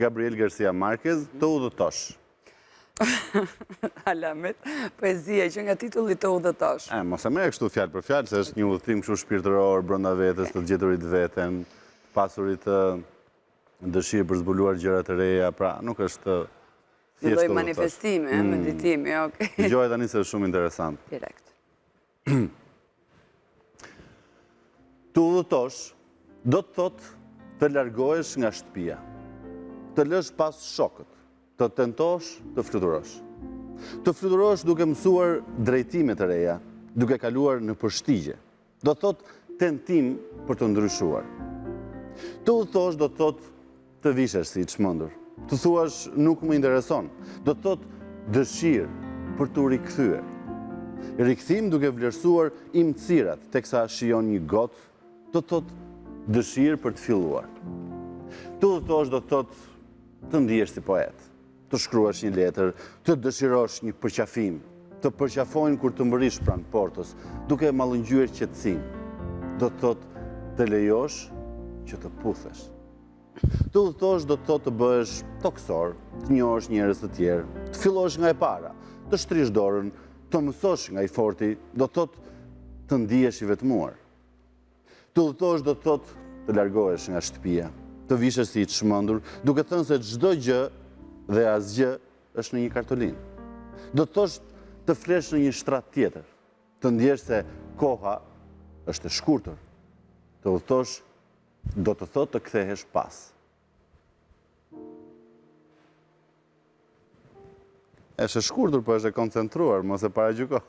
Gabriel Garcia Marquez, Të udhëtosh. Alamet, poezia që nga titulli të udhëtosh. E, mos e merr kështu fjalë për fjalë, se është një udhëtim kështu shpirtëror brenda vetes, të gjeturit veten, të pasurit dëshirë për zbuluar gjëra të reja, pra nuk është thjesht të udhëtosh. Një lloj manifestimi, mm. meditimi, okej. Dëgjoje tani se është shumë interesant. Direkt. Të udhëtosh do të thotë të largohesh nga shtëpia, të lësh pas shokët, të tentosh të fluturosh. Të fluturosh duke mësuar drejtime të reja, duke kaluar nëpër shtigje. Do të thotë tentim për të ndryshuar. Të udhëtosh do të thotë të vishesh si i çmendur. Të thuash nuk më intereson. Do të thotë dëshirë për t'u rikthyer. Rikthim duke vlerësuar imtësirat teksa shijon një gotë, do të thotë dëshirë për të filluar. Të udhëtosh do të thotë të ndihesh si poet. Të shkruash një letër, të dëshirosh një përqafim, të përqafojnë kur të mbërrish pranë portës, duke mallëngjyer qetësinë. Do të thotë të lejosh që të puthesh. Të udhëtosh do të thotë të bëhesh tokësor, të njohësh njerëz të tjerë, të fillosh nga e para, të shtrish dorën, të mësosh nga i forti, do të thotë të ndihesh i vetmuar. Të udhëtosh do të thotë të largohesh nga shtëpia, të vishesh si i çmendur, duke thënë se çdo gjë dhe asgjë është në një kartolinë. Do të thotë të flesh në një shtrat tjetër, të ndjesh se koha është e shkurtër. Të udhëtosh do të thotë të kthehesh pas. Është e shkurtër, po është e koncentruar, mos e paragjyko.